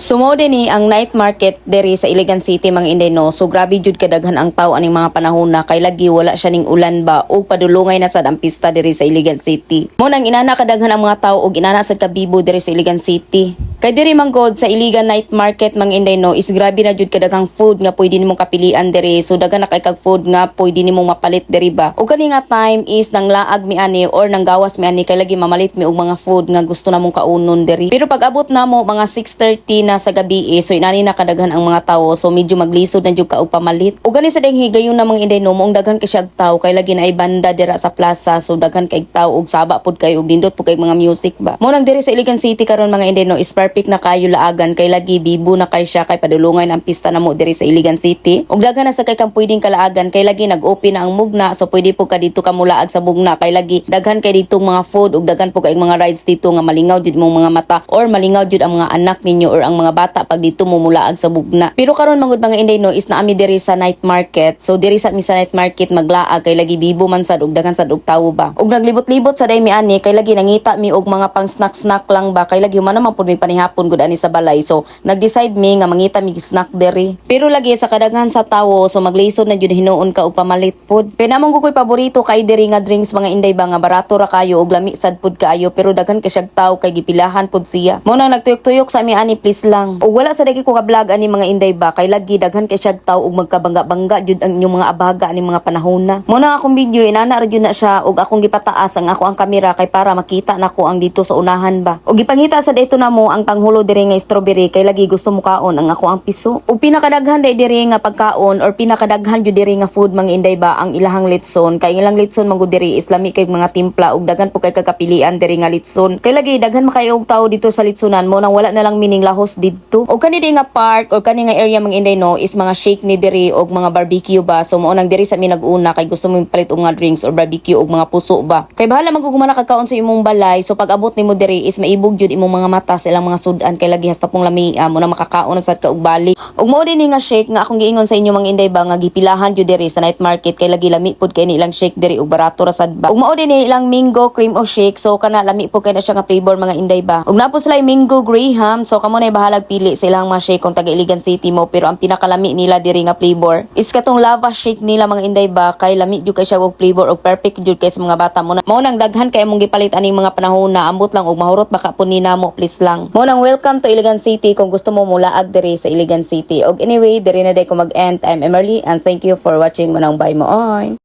So mao din ni ang night market diri sa Iligan City, mga inday, no. So grabe jud kadaghan ang tao aning mga panahon na kay lagi wala siya ning ulan ba ug padulungay na sad ang pista diri sa Iligan City. Mao nang inana kadaghan ang mga tao ug inana sad kabibo diri sa Iligan City. Kay diri man god sa Iligan Night Market, mga inday, no, is grabe na jud kadaghang food nga pwede nimong kapilian diri. So daghan na kay kag food nga pwede nimong mapalit diri ba. Ug kani nga time is nang laag mi ani or nang gawas mi ani kay lagi mamalit mi og mga food nga gusto namong kaunon diri. Pero pag abot namo mga 6:30 na sa gabi eh, so inani na kadaghan ang mga tawo, so medyo maglisod na jud ka og pamalit. Ug gani sa ding higayon na, mga inday, no, moong daghan kay siyag tawo kay lagi naay banda dira sa plaza, so daghan kay tawo ug saba pud kayo ug nindot pud kay mga music ba. Mo nang diri sa Iligan City karon, mga inday, no, is perfect na kayo laagan kay lagi bibo na kay siya kay padulungay na ang pista namo diri sa Iligan City. Ug daghan na sa kay kang pwedeng kalaagan kay lagi nag-open na ang Mugna, so pwede po ka dito ka mulaag sa Mugna kay lagi daghan kay dito mga food ug daghan po kay mga rides dito nga malingaw jud mong mga mata or malingaw jud ang mga anak ninyo or ang mga bata pag dito mo mulaag sa Mugna. Pero karon mangud, mga inday, no, is naami diri sa night market. So diri sa mi sa night market maglaag kay lagi bibo man sad ug daghan sad og tawo ba. Ug naglibot-libot sa day mi ani kay lagi nangita mi og mga pang snack-snack lang ba kay lagi human naman pud mi panihapon gud ani sa balay. So nag-decide mi nga mangita mi snack diri. Pero lagi sa kadaghan sa tawo, so maglisod na jud hinuon ka og pamalit pod. Kay namong gukoy paborito kay diri nga drinks, mga inday ba, nga barato ra kayo ug lami sad pud kaayo, pero daghan kay siyag tawo kay gipilahan pud siya. Mo nang nagtuyok-tuyok sa mi ani, please lang. Ug wala sa dagi ko ka vlog ani, mga inday ba, kay lagi daghan kay siyag tawo ug magkabangga-bangga jud ang inyong mga abaga ani mga panahon na. Mo nang akong video inana ra jud na siya ug akong gipataas ang ako ang kamera kay para makita nako ang dito sa unahan ba. Ug gipangita sa dito namo ang tanghulo diri nga strawberry kay lagi gusto mo kaon ang ako ang piso. Ug pinakadaghan day diri nga pagkaon or pinakadaghan jud diri nga food, mga inday ba, ang ilahang litson kay ang ilang litson man gud diri is lami kay mga timpla ug daghan po kay kagkapilian diri nga litson. Kay lagi daghan makayo og tawo dito sa litsonan, mo nang wala na lang mining lahos didto. Ug kani di nga park or kani nga area, mga inday, no, is mga shake ni diri og mga barbecue ba. So mao nang diri sa mi nag-una kay gusto mo palit og mga drinks or barbecue og mga puso ba. Kay bahala maguguma na kagkaon sa imong balay, so pag abot nimo diri is maibog jud imong mga mata sa ilang mga sudan kay lagi hasta pong lamia mo na makakaon na sad ka og balik. Ug mao din ni nga shake nga akong giingon sa inyo, mga inday ba, nga gipilahan jud diri sa night market kay lagi lami pud kay ni ilang shake diri ug barato ra sad ba. Ug mao din ni ilang mango cream o shake, so kana lami pud kay na siya nga flavor, mga inday ba. Ug naa po sila mango graham, so kamo na bahalag pili sa ilang mga shake kung taga Iligan City mo, pero ang pinakalami nila diri nga flavor is katong lava shake nila, mga inday ba, kay lami jud kay siya og flavor og perfect jud kay sa mga bata mo na. Mao nang daghan kay among gipalit aning mga panahon na, ambot lang og mahurot baka po ni namo, please lang. Mao nang welcome to Iligan City kung gusto mo mulaag diri sa Iligan City. Og anyway, diri na day ko mag-end. I'm Emerly and thank you for watching. Manang bye mo oy.